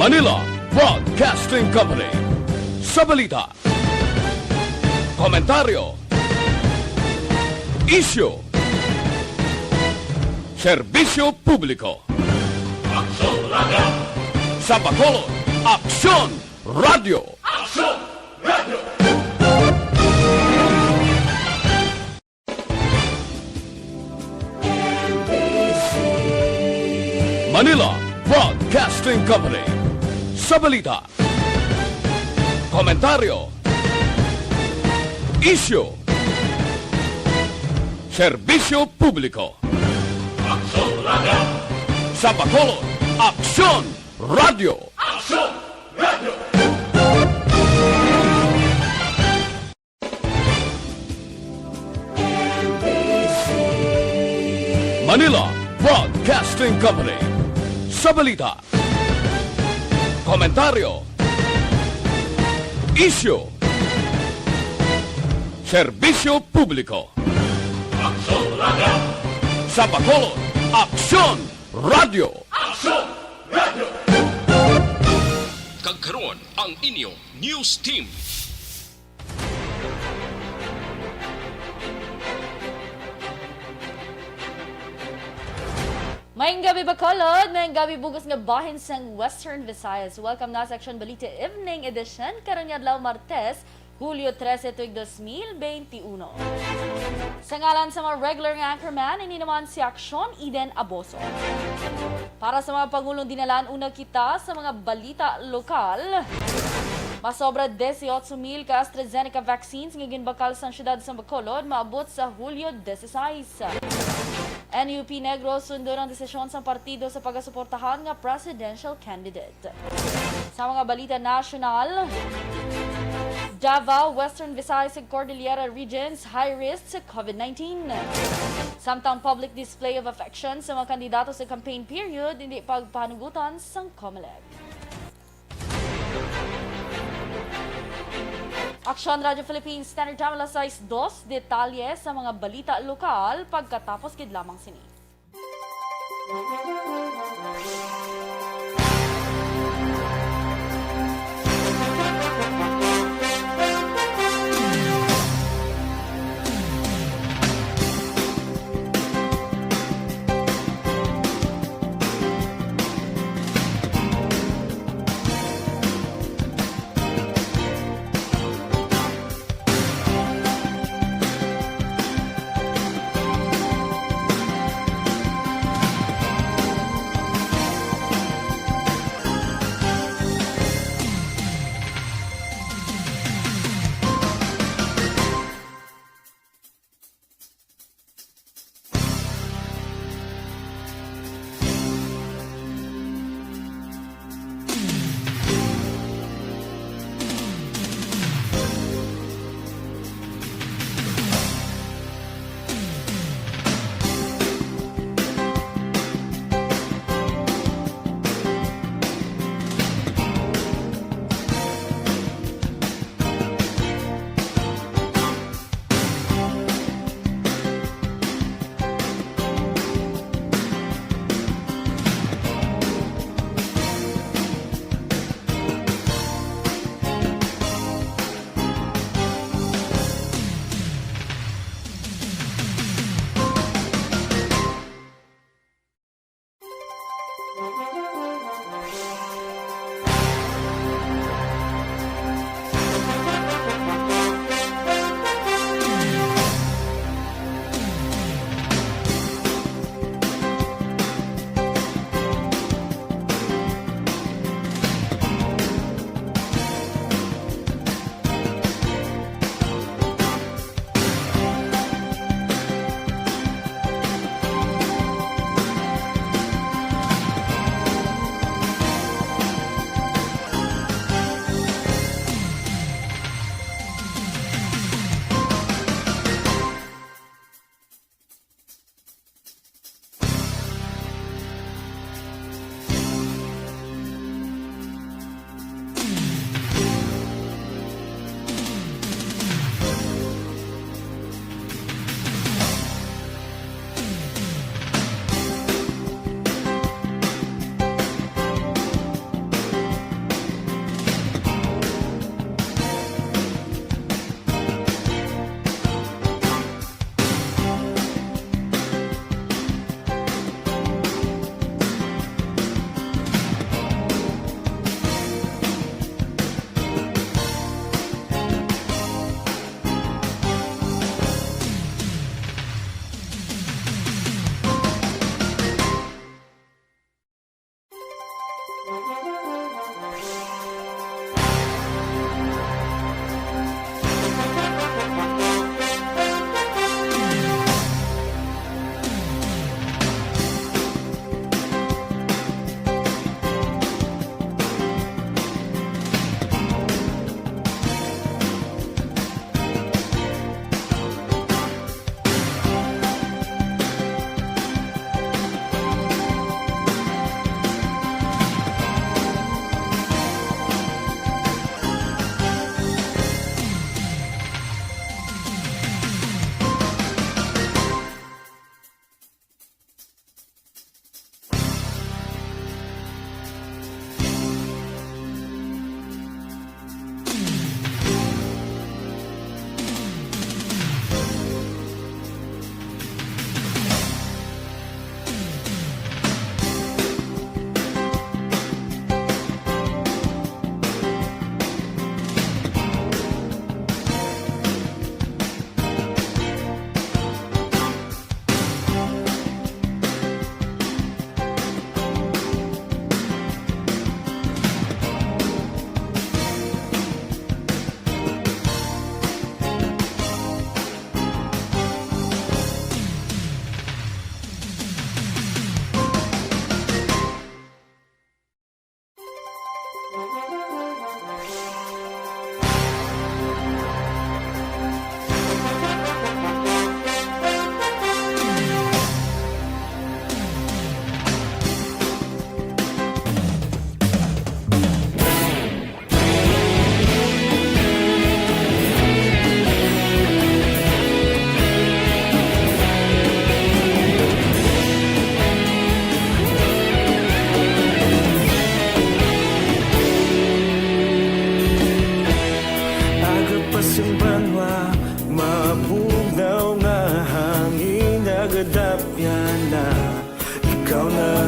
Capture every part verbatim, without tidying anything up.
Manila Broadcasting Company. Sa balita, komentaryo, isyu, serbisyo publiko. Aksyon Radio! Sa Bacolod, Aksyon Radio! Aksyon Radio! Manila Broadcasting Company. Sa balita, komentaryo, isyu, serbisyo publiko. Aksyon Radio! Sa Bacolod, Aksyon Radio! Aksyon Radio! Manila Broadcasting Company. Sa balita, komentaryo, isyu, serbisyo publiko. Aksyon Radio! Sa Bacolod, Aksyon Radio! Aksyon Radio! Kag karon, ang inyong news team. Maayong gabi, Bacolod. Maayong gabi, bug-os nga bahin sang Western Visayas. Welcome na sa Aksyon Balita Evening Edition karon nga adlaw, Martes, Hulyo trese, tuig dos mil benti uno. Sa ngalan sa mga regular nga anchorman, ini naman si Aksyon, Eden Aboso. Para sa mga pangulong dinalan, una kita sa mga balita lokal. Masobra dieciocho mil ka AstraZeneca vaccines nga ginbakal sang siyudad sa Bacolod maabot sa Hulyo dieciséis. N U P Negros sundon ang desisyon sang partido sa pagasuportahan nga presidential candidate. Sa mga balita nasyonal, Davao, Western Visayas, ug Cordillera Regions, high risk sa COVID nineteen. Samtang public display of affection sa mga kandidato sa campaign period, hindi pagpahanugutan sang Comelec. Aksyon Radio Philippines Standard Time, alas sais dos, detalye sa mga balita lokal pagkatapos gid lamang sini.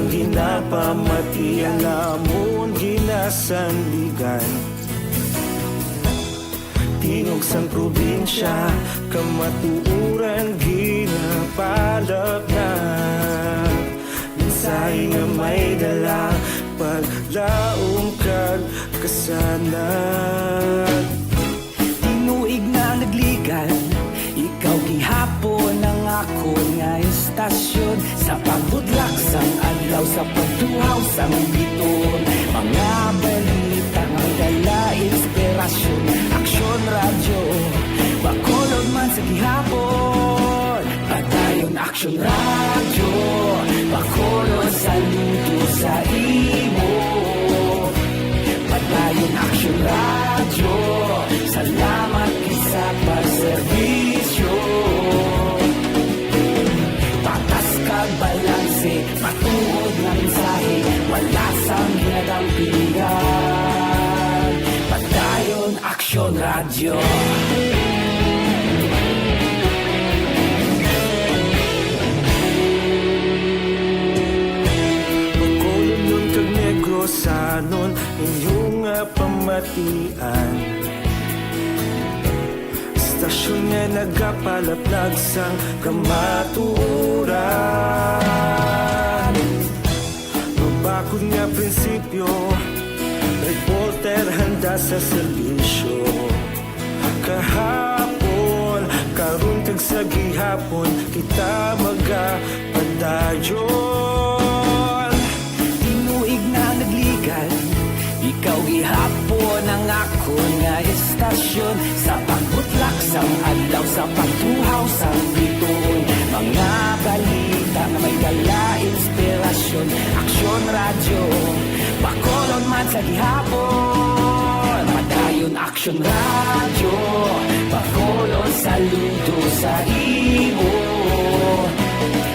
Ginapamatian namon ginasandigan, tingog sang probinsya, kamatuoran ginapalapnag. Mensahe nga may dala, paglaom kag kasanag. Tinuig na nagligan, ikaw gihapon ang akon nga istasyon. Sa pagbutlak sang adlaw, sa pagtuhaw sang biton, mga balita nga dala inspirasyon. Aksyon Radyo, Bacolod man sa gihapon. Padayon Aksyon Radyo, Bacolod, saludo sa imo. Padayon Aksyon Radyo, salamat gid sa pagserbisyo. Patas kag balanse, matuod nga mensahe, wala sang ginadampigan. Padayon Aksyon Radyo. Bacolodnon kag Negrosanon, inyo nga pamatian. Istasyon nga nagapalaplag sang kamatuoran. Mabakod nga prinsipyo, reporter handa sa serbisyo. Kahapon, karon kag sa gihapon, kita magapadayon. Tinuig na nagligan, ikaw gihapon ang akon nga istasyon. Sa pagbutlak sang adlaw, sa pagtuhaw sang bituon, mga balita nga may dala inspirasyon. Aksyon Radyo, Bacolod man sa gihapon. Padayon Aksyon Radyo, Bacolod, saludo sa imo.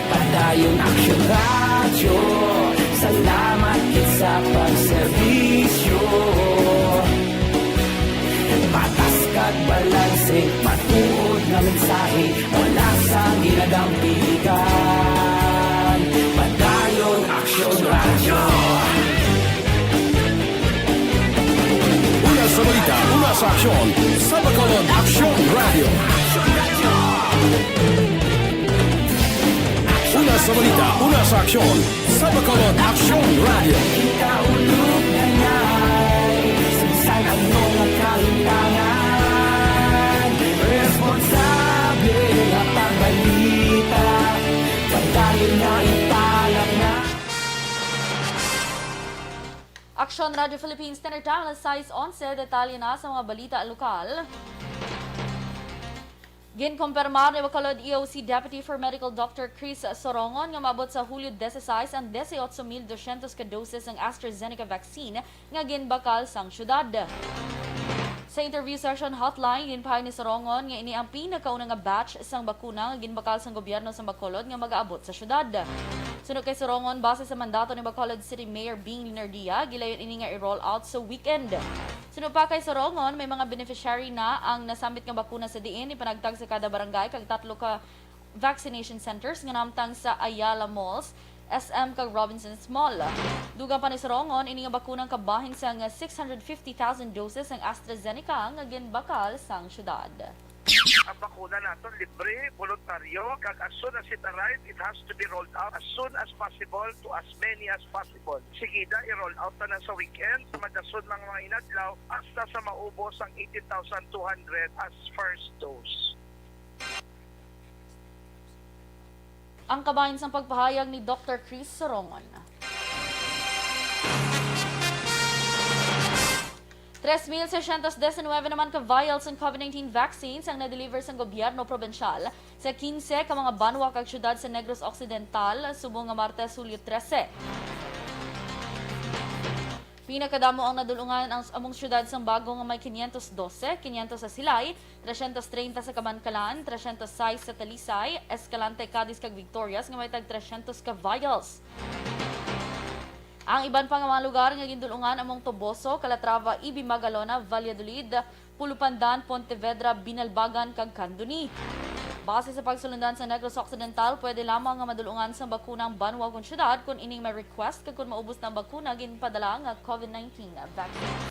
Padayon Aksyon Radyo, salamat gid sa pagserbisyo. Patas kag balanse, matuod nga mensahe, wala sang ginadampigan. Padayon Aksyon Radyo. Una sa balita, una sa aksyon, sa Bacolod Aksyon Radyo. Una sa balita, una sa aksyon, sa Bacolod Aksyon Radyo. Kita ulog na nay, sa bisan ano nga kahimtangan, responsable nga pagbalita, padayon na ipalak na. Aksyon Radyo Philippines, Standard Time, alas sais onse, detalye na sa mga balita lokal. Ginkumpirmar ni Bacolod E O C Deputy for Medical Doctor Chris Sorongon nga maabot sa Hulyo dieciséis ang dieciocho mil doscientos ka doses sang AstraZeneca vaccine nga ginbakal sang syudad. Sa interview session hotline, ginpahayag ni Sorongon nga ini ang pinakauna nga batch sang bakuna nga ginbakal sang gobyerno sang Bacolod nga magaabot sa syudad. Suno kay Sorongon, base sa mandato ni Bacolod City Mayor Bing Linardia, gilayon ini nga i-roll out sa weekend. Suno pa kay Sorongon, may mga beneficiary na ang nasambit nga bakuna sa diin ipanagtag sa kada barangay kag tatlo ka vaccination centers nga nahamtang sa Ayala Malls, S M kag Robinsons Mall. Dugang pa ni Sorongon, ini nga bakuna ang kabahin sang six hundred fifty thousand doses sang AstraZeneca nga ginbakal sang syudad. Ang bakuna naton libre, voluntaryo, kag as soon as it arrive, it has to be rolled out as soon as possible to as many as possible. Sigida, i-roll out na sa weekend, sa madason mga, mga inadlaw, hasta sa maubos ang eighteen thousand two hundred as first dose. Ang kabahin sang pagpahayag ni Doktor Chris Sorongon. Tres mil seiscientos diecinuebe naman ka vials sang COVID nineteen vaccines ang na-deliver sang gobyerno probinsyal sa quince ka mga banwa kag syudad sa Negros Occidental subong nga Martes, Hulyo trese. Pinakadamo ang nadul-ungan ang among syudad sang Bago nga may quinientos doce, quinientos sa Silay, trescientos treinta sa Kabankalan, trescientos sais sa Talisay, Escalante, Cadiz kag Victorias nga may tag trescientos ka vials. Ang iban pa nga mga lugar nga gindul-ungan among Toboso, Calatrava, Ibi, Magalona, Valladolid, Pulupandan, Pontevedra, Binalbagan kag Candoni. Base sa pagsulundan sa Negros Occidental, pwede lamang nga madulungan sang bakuna ang banwa kon syudad kon ining may request kag kon maubos na ang bakuna ginpadala nga COVID nineteen vaccine.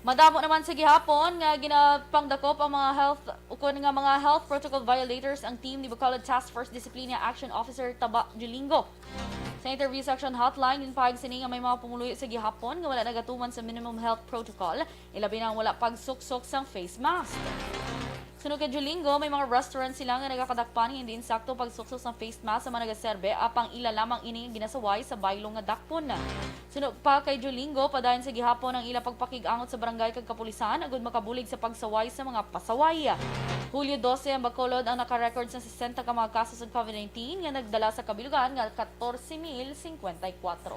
Madamo naman sa gihapon nga ginapangdakop ang mga health ukon nga mga health protocol violators ang team ni Bacolod Task Force Discipline Action Officer Taba Julingo. Sa interview sa Action Hotline, ginpahayag sini nga may mga pumuluyo sa gihapon nga wala nagatuman sa minimum health protocol, ilabi na ang wala pagsuksok sang face mask. Suno kay Julingo, may mga restaurant sila nga nagakadakpan nga hindi insakto pagsuksok sang face mask sa mga nagaserbe, apang ila lamang ini nga ginasaway sa baylo nga dakpon. Suno pa kay Julingo, padayon sa gihapon ang ila pagpakig-angot sa barangay kag kapulisan agud makabulig sa pagsaway sa mga pasaway. Hulyo dose ang Bacolod ang nakarecord sa sesenta ka mga kaso sa COVID nineteen nga nagdala sa kabilugan nga katorse mil singkwenta y kuwatro.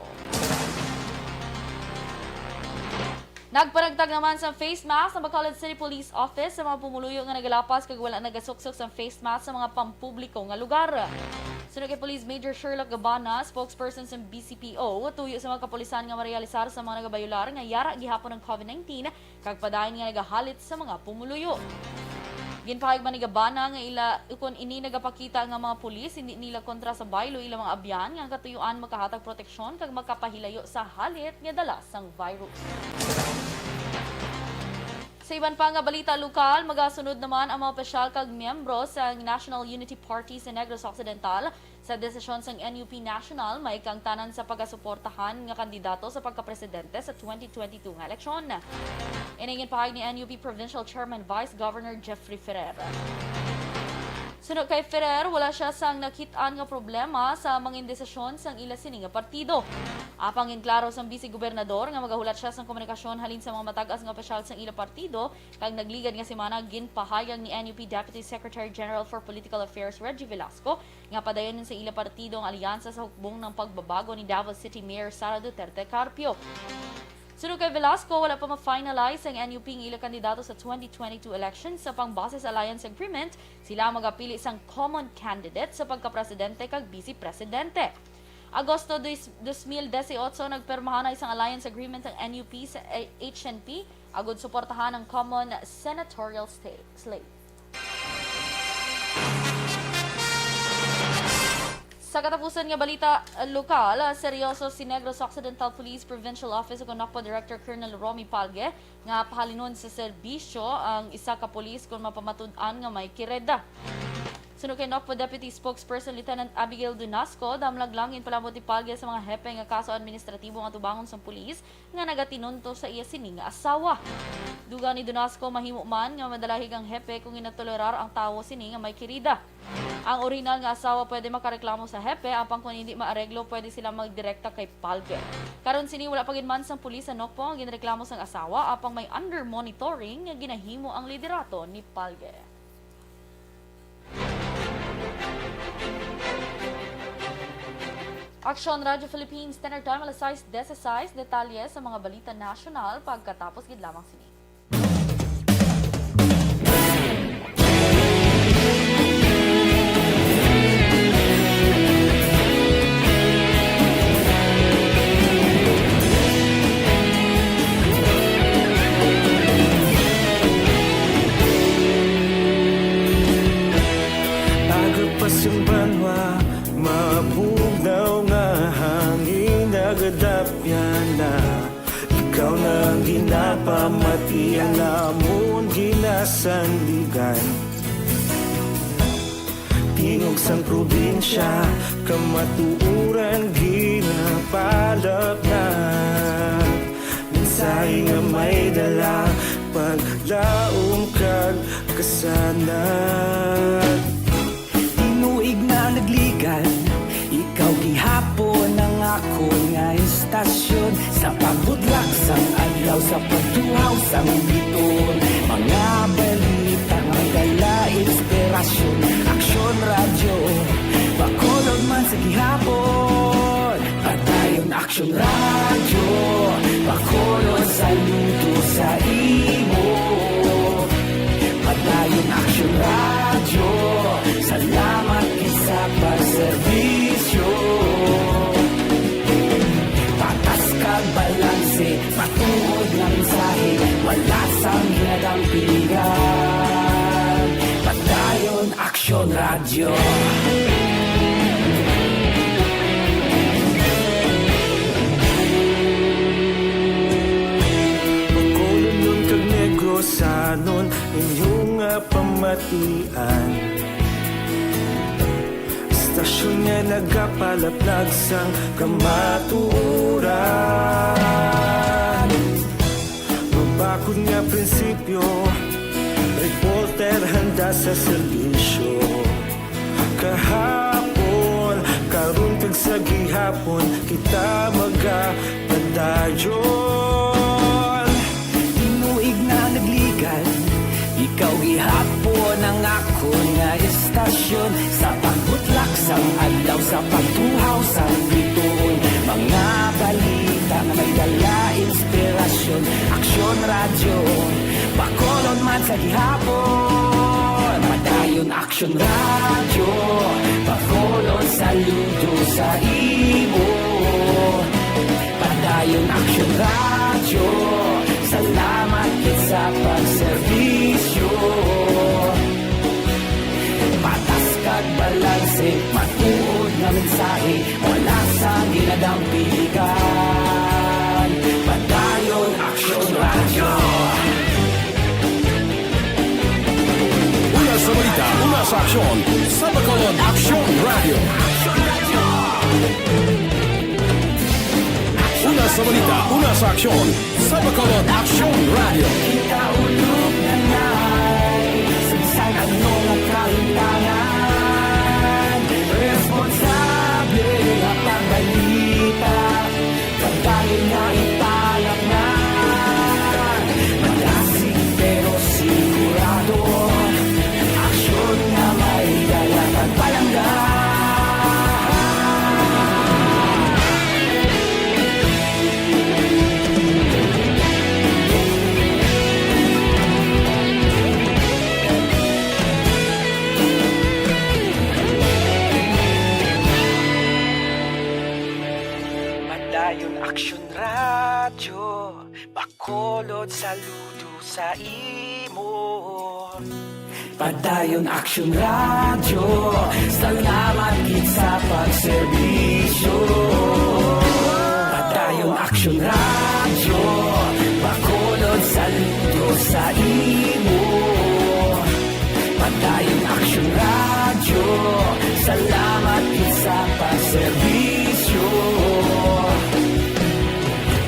Nagpanagtag naman sa face mask ang Bacolod City Police Office sa mga pumuluyo nga nagalapas kag wala nagasuksok sa face mask sa mga pampubliko nga lugar. Suno kay Police Major Sherlock Gabana, spokesperson sa B C P O, tuyo sa mga kapulisan nga marealisar sa mga nagabayular nga yara gihapon ang COVID nineteen kag padayon nga nagahalit sa mga pumuluyo. Ginpahayag man ni Gabana nga ila, kon ini nagapakita nga mga pulis hindi nila kontra sa baylo ila mga abyan nga ang katuyuan makahatag proteksyon kag makapahilayo sa halit nga dala sang virus. Sa iban pa nga balita lokal, magasunod naman ang mga opisyal kag miyembro sang National Unity Party sa Negros Occidental sa desisyon sang N U P National, maikang tanan sa pagasuportahan nga kandidato sa pagkapresidente sa twenty twenty-two nga eleksyon. Ini ginpahayag ni N U P Provincial Chairman Vice Governor Jeffrey Ferrer. Suno kay Ferrer, wala siya sang nakit-an nga problema sa mga desisyon sang ila sini nga partido. Apang ginklaro sang Vice Gobernador nga magahulat siya sang komunikasyon halin sa mga matag-as nga opisyal sang ila partido, kag nagligad nga semana ginpahayag ni N U P Deputy Secretary General for Political Affairs Reggie Velasco nga padayonon sa ila partido ang alyansa sa hukbong ng pagbabago ni Davao City Mayor Sara Duterte Carpio. Suno kay Velasco, wala pa ma-finalize ang N U P nga ila kandidato sa twenty twenty-two election, sa pangbase sa alliance agreement, sila magapili sang common candidate sa pagkapresidente kag vice presidente. Agosto dos mil dieciocho, nagpirmahan na isang alliance agreement ang N U P sa H N P agud suportahan ang common senatorial sta-, slate. Sa katapusan nga balita, uh, lokal, uh, seryoso si Negros Occidental Police Provincial Office ug Nocpo Director Colonel Romy Palge nga pahalinon sa serbisyo ang isa ka pulis kon mapamatud-an nga may kireda. Suno kay Nocpo Deputy Spokesperson Lieutenant Abigail Dunasco, damlag lang ginpalambot ni Palge sa mga hepe nga kaso administratibo nga atubangon sang pulis nga nagatinunto sa iya sini nga asawa. Dugang ni Dunasco, mahimo man nga madalahig ang hepe kung ginatolerar ang tawo sini nga may kirida. Ang orihinal nga asawa pwede makareklamo sa hepe, apang kon hindi maareglo, pwede sila magdirekta kay Palge. Karon sini, wala pa gid man sang pulis sa Nocpo ang ginreklamo sang asawa, apang may under monitoring nga ginahimo ang liderato ni Palge. Aksyon Radyo Philippines, Standard Time, alas sais dieciséis. Detalye sa mga balita nasyonal pagkatapos gid lamang sini. Agapas ang banwa, mabugnaw nga hangin, nagadapyan na. Ikaw na ang ginapamati, ang amon ginasandigan. Tingog sang probinsya, kamatuoran ginapalapnag. Mensahe nga may dala, paglaom kag kasanag. Tinuig na nagligad, ikaw gihapon ang akon nga istasyon. Sa pagbudlak sang adlaw, sa pagtuhaw sang biton, mga balita may dala inspirasyon. Aksyon Radyo, Bacolod man sa gihapon. Padayon Aksyon Radyo, Bacolod, saludo sa imo. Padayon Aksyon Radyo, salamat gid sa pagserbisyo. Patas kag balanse, matuod nga mensahe, wala Bacolodnon kag Negrosanon, inyo nga pamatian. Istasyon nga nagapalaplag sang kamatuoran. Mabakod nga prinsipyo, reporter handa sa serbisyo. Kahapon, karon kag sa gihapon, kita magapadayon. Tinuig na nagligad, ikaw gihapon ang akon nga istasyon. Sa pagbutlak sang adlaw, sa pagtuhaw sang bituon, mga balita nga may dala inspirasyon. Aksyon Radyo, Bacolod man sa gihapon. Padayon Aksyon Radyo, Bacolod, saludo sa imo. Padayon Aksyon Radyo, salamat gid sa pagserbisyo. Patas kag balanse, matuod nga mensahe, wala sang ginadampigan. Padayon Aksyon Radyo. Una sa balita, una sa aksyon, sa Bacolod Aksyon Radyo. Una sa balita, una sa aksyon, sa Bacolod Aksyon Radyo. Kita ulog na nay, sa bisan ano nga kahimtangan, responsable nga pagbalita. Pagdayon nga ipalaknag, malasig pero sigurado. Aksyon nga may dala kag palangga. Padayon Aksyon Radyo, Bacolod, saludo sa imo. Padayon Aksyon Radyo, salamat gid sa pagserbisyo. Padayon Aksyon Radyo, Bacolod, saludo sa imo. Padayon Aksyon Radyo, salamat gid sa pagserbisyo.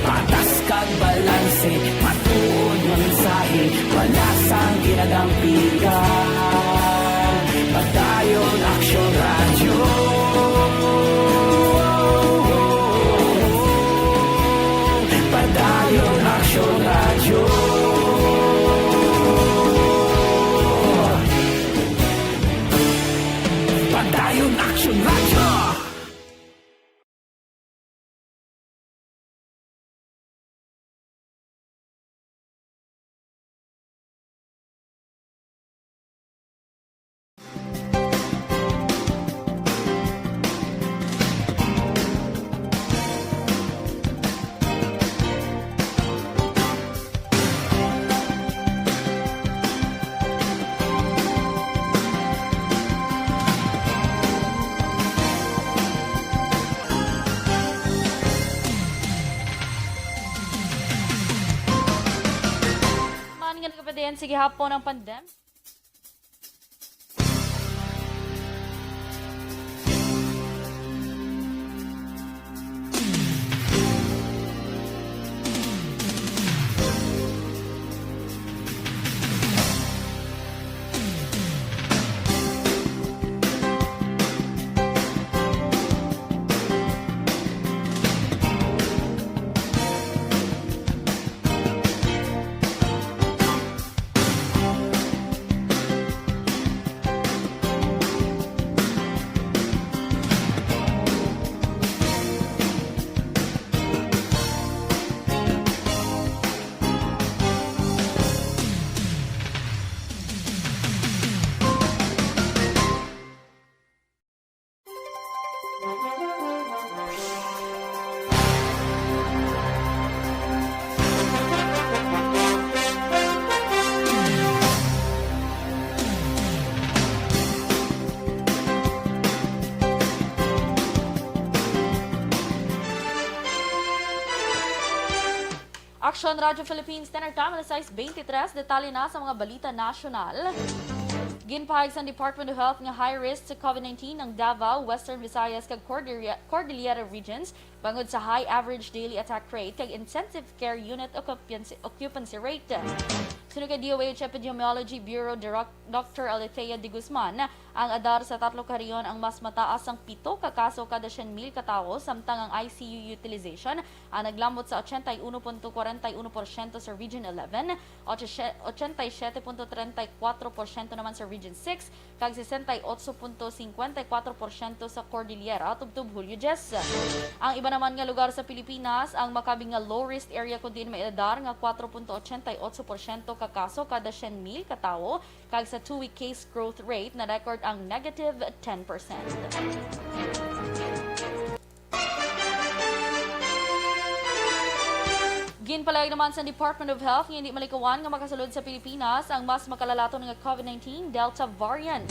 Patas kag balanse, matuod nga mensahe, wala sang ginadampigan. Padayon Aksyon Radyo. Padayon Aksyon Radyo. Padayon Aksyon Radyo. Man nga nagapadayon sa gihapon ang pandemya. Aksyon Radyo Philippines, Standard Time, alas sais beintitres. Detalye na sa mga balita nasyonal. Ginpahayag sang Department of Health nga high risk sa COVID nineteen ang Davao, Western Visayas, kag Cordillera, Cordillera regions bangod sa high average daily attack rate kag intensive care unit occupancy, occupancy rate. Suno kay D O H Epidemiology Bureau Direc-, Doctor Alethea de Guzman, ang Adar sa tatlo ka rehiyon ang mas mataas sang pito ka kaso kada syen mil ka tawo, samtang ang I C U utilization ang naglamot sa ochenta y uno punto kwarenta y uno porsyento sa Region eleven, ochenta y siete punto treinta y cuatro porsyento naman sa Region six, kag sesenta y ocho punto cincuenta y cuatro porsyento sa Cordillera tubtob Hulyo diyes. Ang iba naman nga lugar sa Pilipinas ang makabi nga low-risk area, kun diin may Adar nga kwatro punto ochenta y ocho porsyento ka kaso kada syen mil ka tawo, kag sa two-week case growth rate na-record ang negative ten percent. Ginpalayag naman sa Department of Health nga hindi malikawan nga makasulod sa Pilipinas ang mas makalalaton nga COVID nineteen Delta variant.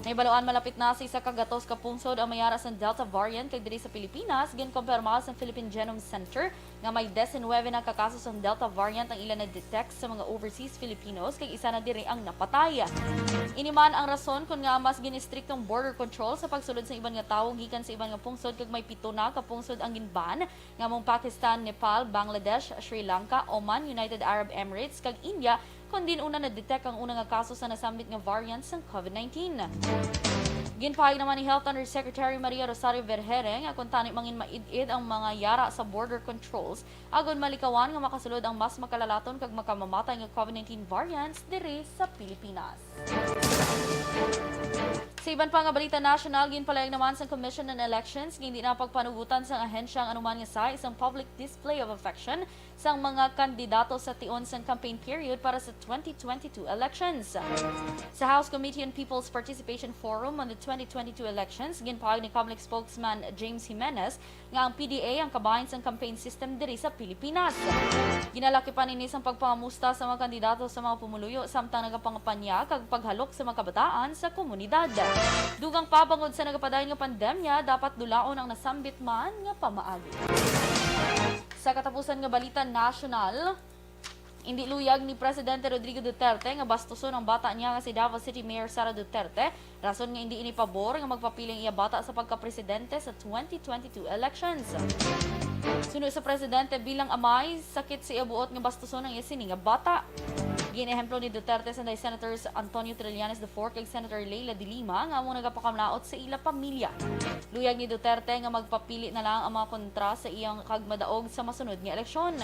Nahibaluan malapit na sa isa ka gatos ka pungsod ang may ara sa Delta variant, kag diri sa Pilipinas ginkumpirma sa Philippine Genome Center nga may diecinuebe na ka kaso sang Delta variant ang ila na-detect sa mga overseas Filipinos, kag isa na diri ang napatay. Ini man ang rason kon ngaa mas gin-istriktong border control sa pagsulod sa iban nga tawo gikan sa iban nga pungsod, kag may pito na ka pungsod ang gin-ban, nga among Pakistan, Nepal, Bangladesh, Sri Lanka, Oman, United Arab Emirates, kag India, kon diin una na-detect ang una nga kaso sa nasambit nga variant sang COVID nineteen. Ginpahayag naman ni Health Undersecretary Maria Rosario Vergeire nga kuntani mangin maid-id ang mga yara sa border controls, agod malikawan nga makasulod ang mas makalalaton kag makamamatay nga COVID nineteen variants diri sa Pilipinas. Sa iban pa nga balita nasyonal, ginpalayag naman sang Commission on Elections nga hindi na pagpanugutan sang ahensya ang anuman nga size sang public display of affection sang mga kandidato sa tion sang campaign period para sa twenty twenty-two elections. Sa House Committee on People's Participation Forum on the twenty twenty-two elections, ginpahayag ni Comelec spokesman James Jimenez nga ang P D A ang kabahin sang campaign system diri sa Pilipinas. Ginalakipan ini sang pagpangamusta sa mga kandidato sa mga pumuluyo samtang nagapangampanya kag paghalok sa mga kabataan sa komunidad. Dugang pa, bangod sa nagapadayon nga pandemya, dapat dulaon ang nasambit man nga pamaagi. Sa katapusan nga balita nasyonal, indi luyag ni Presidente Rodrigo Duterte nga bastuson ang bata niya nga si Davao City Mayor Sara Duterte, rason nga indi ini pabor nga magpapili ang iya bata sa pagkapresidente sa twenty twenty-two elections. Suno sa presidente, bilang amay, sakit sa iya buot nga bastuson ang iya sini nga bata. Gin-ehemplo ni Duterte sanday Senators Antonio Trillanes the fourth kag Senator Leila de Lima nga amo nagapakamlaot sa ila pamilya. Luyag ni Duterte nga magpapili na lang ang mga kontra sa iya kag madaog sa masunod nga eleksyon.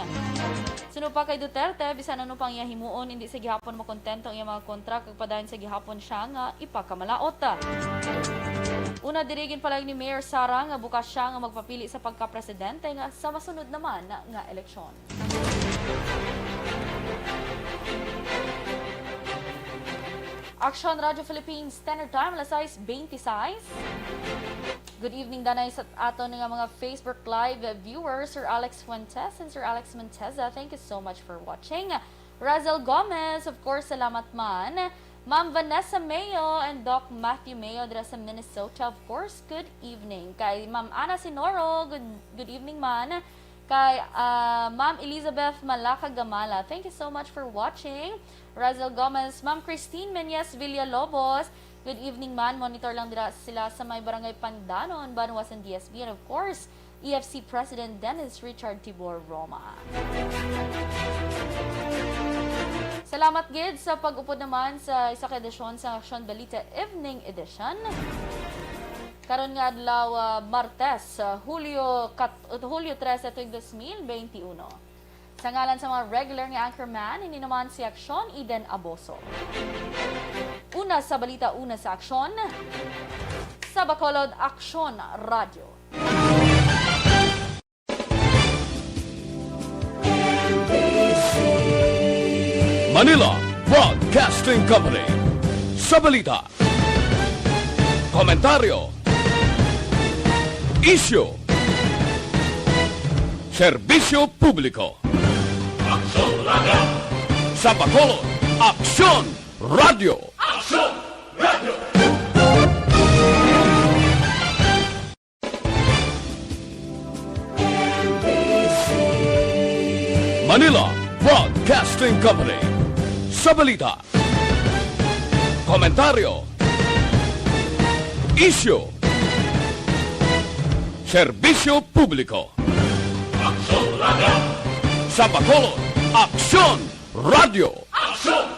Suno pa kay Duterte, bisan ano pang iya himuon, indi sa gihapon makontento ang iya mga kontra kag padayon sa gihapon siya nga ipakamalaot. Una diri, ginpalayag ni Mayor Sara nga bukas siya nga magpapili sa pagkapresidente nga sa masunod naman nga eleksyon. Aksyon Radyo Philippines, Standard Time, alas sais beintiseis. Good evening danay sa aton nga mga Facebook Live viewers, Sir Alex Fuentes and Sir Alex Monteza. Thank you so much for watching. Razel Gomez, of course, salamat man. Ma'am Vanessa Mayo and Doc Matthew Mayo dira sa Minnesota, of course, good evening. Kay Ma'am Ana Sinoro, good, good evening man. Kay, ah, Ma'am Elizabeth Malaka Gamala, thank you so much for watching. Razel Gomez, Ma'am Christine Menyes Villalobos, good evening man. Monitor lang dira sila sa may Barangay Pandanon, Banwa sang D S B, and of course, E F C President Dennis Richard Tibor Roma. Salamat gid sa pag-upod naman sa isa ka edisyon sa Aksyon Balita Evening Edition. Karon nga adlaw, ah, Martes, ah, Hulyo kat-, Hulyo trese, tuig dos mil beinti uno. Sa ngalan sa mga regular nga anchorman, ini naman si Aksyon Eden Aboso. Una sa balita, una sa aksyon. Sa Bacolod, Aksyon Radyo. Manila Broadcasting Company. Sa balita, komentaryo, isyu, serbisyo publiko. Aksyon Radyo. Sa Bacolod, Aksyon Radyo. Aksyon Radyo. Manila Broadcasting Company. Sa balita, komentaryo, isyu, serbisyo publiko. Aksyon Radio. Sa Bacolod, Aksyon Radio. Aksyon